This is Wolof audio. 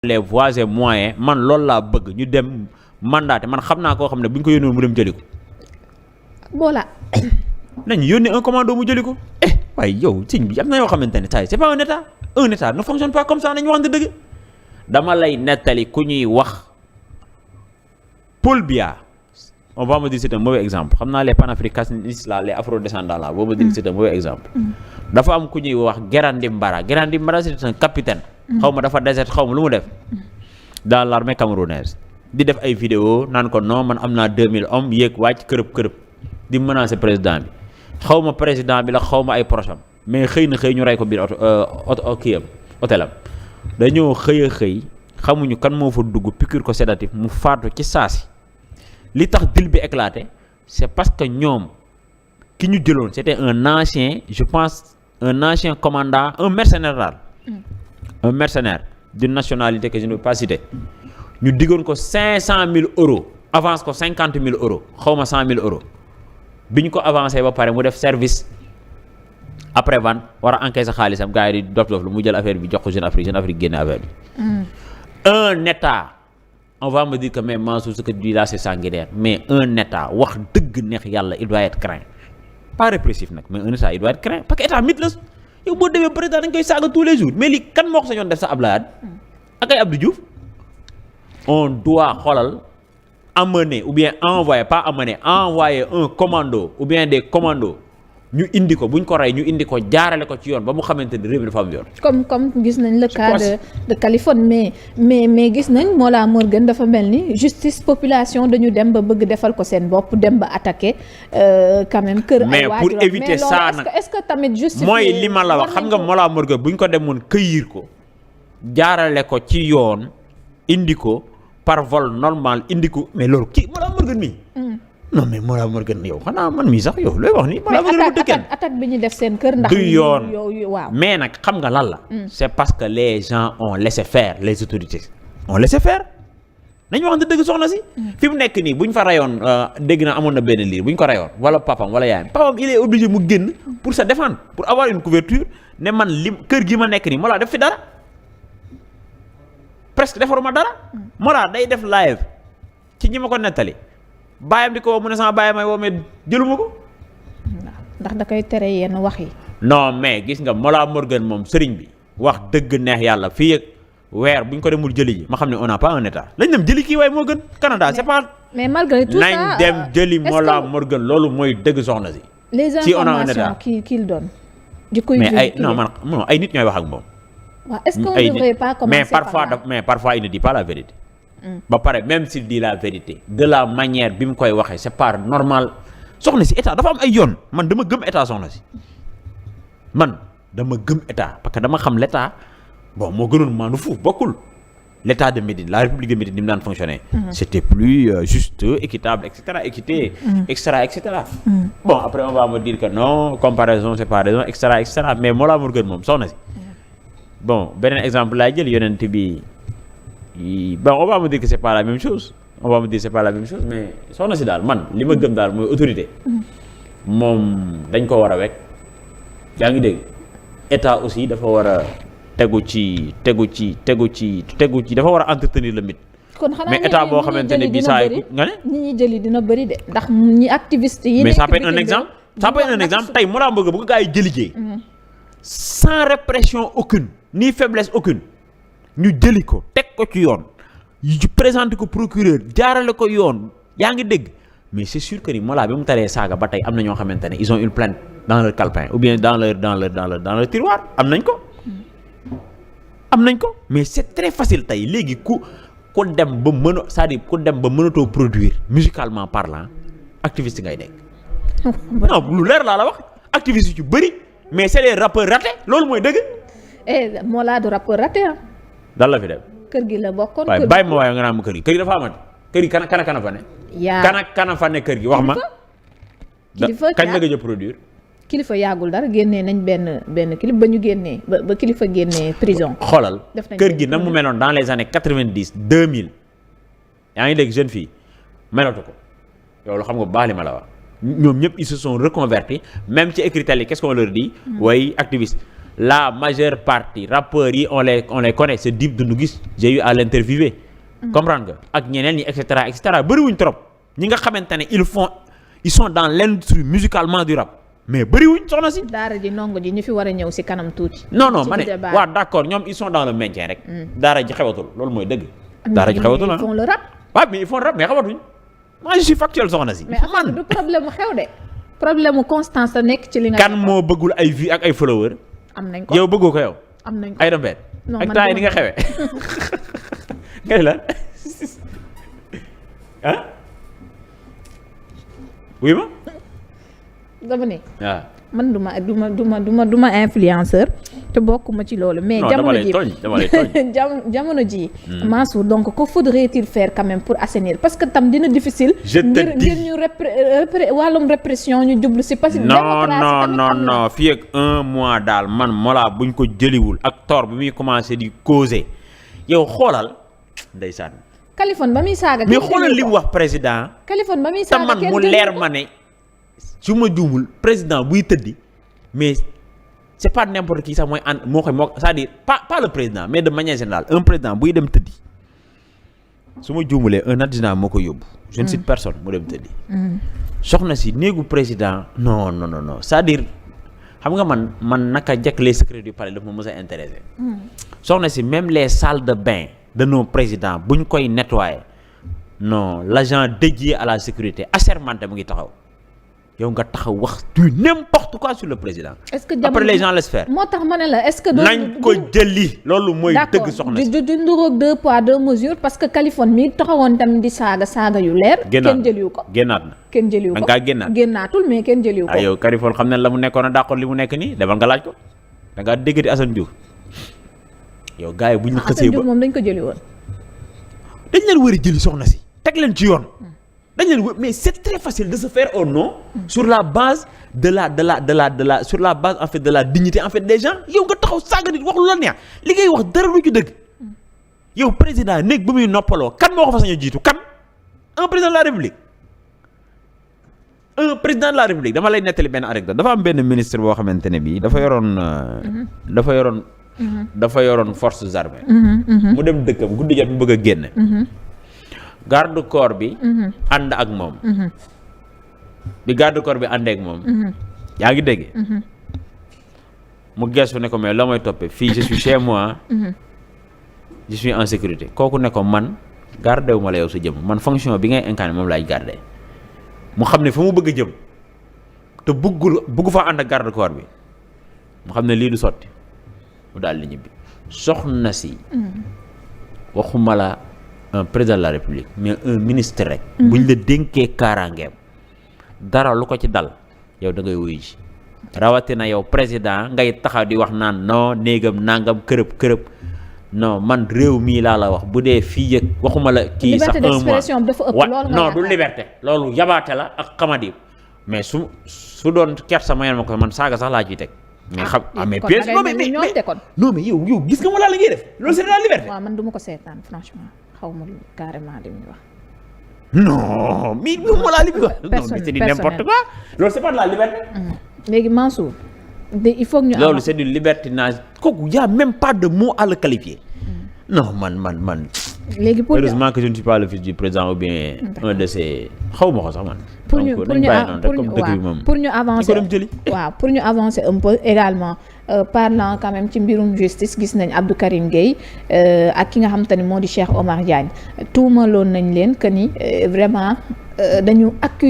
les voies et moyens man loolu laa bëgg ñu dem mandaté man xam naa koo xam ne bu ñu ko yónnee mu dem jëli ko. voilà. nañ yónnee un commando mu jëli ko. waaye yow sëñ bi am na yoo xamante ne c'est pas un état ne fonctionne pas comme ça nañu waxante dëgg. dama lay nettali ku ñuy wax Paul Biya on va me dire c'est un mauvais exemple xam naa les panafricanistes là les afro-descendants là boo ma dire c'est un mauvais exemple. dafa am ku ñuy wax Guérandimbara c'est un capitaine. xaw ma dafa désert xaw ma lu mu def. dans l'armée camerounaise di def ay vidéo naan ko non man am naa 2000 hommes yéeg wàcc kërëb di menacer président bi xaw ma président bi la xaw ma ay proches am mais xëy ñu rey ko biir oto kii am hôtelam dañoo xëy xamuñu kan moo fa dugg piqûre ko sédatif mu faatu ci saasi li tax dil bi éclaté c'est parce que ñoom ki ñu jëloon c'était un ancien je pense un ancien commandant un mercenaire daal un mercenaire d'une nationalité que je ne veux pas citer ñu diggoon ko 500 000 euros avance ko 50 000 euros xaw ma 100 000 euros bi ñu ko avancé ba pare mu def service après vente war a encaisser xaalisam gars yi di dof lu mu jël affaire bi jox ko Jeune Afrique génne affaire bi. un état on va me dire que mais Mansour ce que tu dis là c'est sanguinaire mais un état wax dëgg neex yàlla il doit être craint pas répressif nag mais un état il doit être craint parce que état mythe la yow boo demee président dañ koy saaga tous les jours mais lii kan moo ko sañoon def sa Abdoulaye ak ay Abdou Diouf on doit xoolal amener ou bien envoyer un commando ou bien des commandos ñu indi ko buñ ko rey ñu indi ko jaarale ko ci yoon ba mu xamante ni réew mi dafa am yoon. comme gis nañ le cas de Californie mais gis nañ Mollah Morgun dafa mel ni justice population dañu dem ba bëgg defal ko seen bopp dem ba attaquer quand même kër ay mais pour éviter ça nag est-ce que tamit justice mooy li ma la wax xam nga Mollah Morgun buñ ko demoon cueillir ko jaarale ko ci yoon indi ko par vol normal indi ko mais loolu kii Mollah Morgun mi non mais Mollah Morgun yow xanaa man mii sax yow looy wax ni Mollah Morgun bu dëkkeen attaque bi ñu def seen kër ndax du yoon waaw mais nag xam nga lan la c'est parce que les gens ont laissé faire les autorités ont laissé faire nañu wax dëgg soxna si fi mu nekk nii bu ñu fa rayoon dégg na amoon na benn liir bu ñu ko rayoon wala papam wala yaayam papam il est obligé mu génn pour se défendre pour avoir une couverture ne man li kër gi ma nekk nii Mollah def fi dara presque defaruma dara Mollah day def live ci ñi ma ko nettali baayam di ko woo mu ne sama baayam may woo mais jëluma ko. ndax da koy tere yenn wax yi. non mais gis nga Mollah Morgun moom sëriñ bi wax dëgg neex yàlla fii ak weer bu ñu ko demul jëli ji ma xam ne on n'a pas un état lañ dem jëli kii waaye moo gën Canada c'est pas. mais malgré tout ça nañ dem jëli Mollah Morgun loolu mooy dëgg soxna si. les informations qu'il donne. di koy mais ay non man non ay nit ñooy wax ak moom. waaw est-ce qu'on ne devrait pas commencer mais parfois il ne dit pas la vérité. ba pare même s'il dit la vérité de la manière bi mu koy waxee c'est pas normal soxna si état dafa am ay yoon man dama gëm état soxna si man dama gëm état parce que dama xam l'état bon moo gënoon maanu fuuf bokkul l'état de Médine la république de Médine ni mu daan fonctionner c'était plus juste équitable équité etc bon après on va me dire que non comparaison c'est pas raison etc mais Mollah Morgun moom soxna si bon beneen exemple laay jël yonent bi bon on va me dire que c'est pas la même chose mais soxna si daal man li ma gëm daal mooy autorité moom dañ ko war a wekk yaa ngi dégg état aussi dafa war a tegu ci dafa war a entretenir le mythe. kon xanaa mais état boo xamante ne bii saa yi nga ne. ñi ñuy jëli dina bëri de ndax ñi activiste yi. mais ça peut être un exemple tey Mollah Morgun bu ko gaa yi jëli sans répression aucune ni faiblesse aucune. ñu jëli ko teg ko ci yoon yu présenté ko procureur jaarale ko yoon yaa ngi dégg mais c'est sûr que ni Mollah bi mu taree saaga ba tey am na ñoo xamante ne ils ont une plainte dans leur calepin ou bien dans leur tiroir am nañ ko mais c'est très facile tey léegi ku dem ba mën a c'est-à-dire ku dem ba mënatoo produire musicalement parlant activiste ngay nekk non lu leer laa la wax activiste yu ci bëri mais c'est les rappeurs ratés loolu mooy dëgg Mollah du rappeur raté dal la fi dem kër gi la bokkoon waaye bàyyi ma waaye nga naan ma kër gi dafa amati kër gi kana fa ne kana fa ne kër gi wax ma kañ la gëj a produire kilifa yàggul dara génnee nañ benn clip ba ñu génnee ba kilifa génnee prison xoolal kër gi nag mu meloon dans les années 90 2000 yaa ngi dégg jeune fille melatu ko loolu xam nga bu baax li ma la wax ñoom ñëpp ils se sont reconvertis même ci écritel yi qu'est-ce qu'on leur dit way activiste la majeure partie rappeurs yi on les connaît c'est Dip Doundou Guiss j'ai eu à l'interviewer. comprendre nga ak ñeneen ñi et cetera bëriwuñ trop ñi nga xamante ne ils sont dans l'industrie musicalement du rap mais bëriwuñ soxna si. daara ji ndongo ji ñu fi war a ñëw si kanam tuuti. non ma ne waaw d'accord ñoom ils sont dans le maintien rek. daara ji xewatul loolu mooy dëgg. daara ji xewatul ils font le rap. waaw mais ils font le rap mais xewatuñ moi je suis factuel soxna si. mais am du problème mu xew de. problème mu constance la nekk ci li nga. kan moo bëggul ay vues ak ay followers. am nañ ko yow bëggoo ko yow. am nañ ko ay dombet. non ak temps yi ni nga xewee. nga la ah. oui ma. dama ne. waaw. man du ma influenceur te bokkuma ci loolu. mais jamono ji Mansour donc que faudrait-il faire quand même pour assainir parce que tam dina difficile. ngir ñu wàllum répression ñu jublu si. parce que non fii ak 1 mois daal man Mollah buñ ko jëliwul ak tort bi muy commencé di causer yow xoolal ndeysaan. Kaliphone ba muy saaga. mais xoolal li mu wax président. Kaliphone ba muy saaga te man mu leer ma ne. su ma juumul président buy tëddi mais c'est pas n'importe qui sax mooy ànd moo c'est-à-dire pas le président mais de manière générale un président buy dem tëddi su ma juumulee un adjudant moo ko yóbbu. je ne cite personne mu dem tëddi. soxna si néegu président non c'est-à-dire xam nga man naka jekk les secrets du palais daf ma mës a intéressé. soxna si même les salles de bain de nos présidents buñ koy nettoyer non l'agent dédié à la sécurité assermenté mu ngi taxaw. yow nga taxaw wax tu n'importe quoi sur le président. est-ce que après les gens laissent faire. moo tax ma ne la est-ce que. nañ ko jëli. loolu mooy dëgg soxna si du nduroog 2 poids 2 mesures parce que Kaliphone mi taxawoon tamit di saaga yu leer. kenn jëliwu ko génnaat na. kenn jëliwu ko da ngaa génnaatul mais kenn jëliwu ko. yow Kaliphone xam ne la mu nekkoon a dàqoon li mu nekk nii demal nga laaj ko da ngaa déggati Assane Diouf yow gars yi bu ñu xësee ba Assane Diouf moom dañ ko jëli woon. dañ leen war a jëli soxna si teg leen ci yoon. mais c'est très facile de se faire au nom sur la base de la sur la base en fait de la dignité en fait des gens yow nga taxaw saaga nit wax lu la neex li ngay wax dara lu ci dëgg yow président néeg bu muy noppaloo kan moo ko fa sañ a jiitu kan un président de la république dama lay nettali benn anecdote dafa am benn ministre boo xamante ne bii dafa yoroon forces armées mu dem dëkkam guddi jot mu bëgg a génn garde corps bi ànd ak moom bi garde corps bi àndee ak moom yaa ngi dégg mu geesu ne ko mais loo may toppee fii je suis chez moi je suis en sécurité kooku ne ko man gardé wu ma la yow sa jëm man fonction bi ngay incarné moom laay gardé mu xam ne fa mu bëgg a jëm te bëggu fa ànd ak garde corps bi mu xam ne lii du sotti mu daal di ñibbi soxna si waxuma la un président de la république mais un ministre rek buñ la dénkee kaaraangeem dara lu ko ci dal yow da ngay wuyu ji rawatina yow président ngay taxaw di wax naan non néegam nangam kërëb non man réew mii laa la wax bu dee fii yëg waxuma la kii sax un mois non du liberté loolu yabaate la ak xamadi mais su doon kersa mayoon ma ko man saaga sax laa ciy teg mais xam mais pièce non mais yow gis nga ma laa la ngay def loolu c'est la liberté. waaw man du ma ko seetaan franchement xaw ma carrément li muy wax. non mais bu ma laa li muy wax. non mais c'est du n'importe quoi loolu c'est pas de la liberté. léegi Mansour. il faut que ñu loolu c'est du libertinage kooku y a même pas de mot à le qualifier. non man. léegi pour heureusement que je ne suis pas le fils du président ou bien un de ses xaw ma ko sax man. pour ñu avancer waaw pour ñu avancer un peu également parlant quand même ci mbirum justice gis nañ Abdou Karim Gueye ak ki nga xam te ni moo di Cheikh Omar Diagne tuumaloon nañ leen que ni vraiment dañu accuser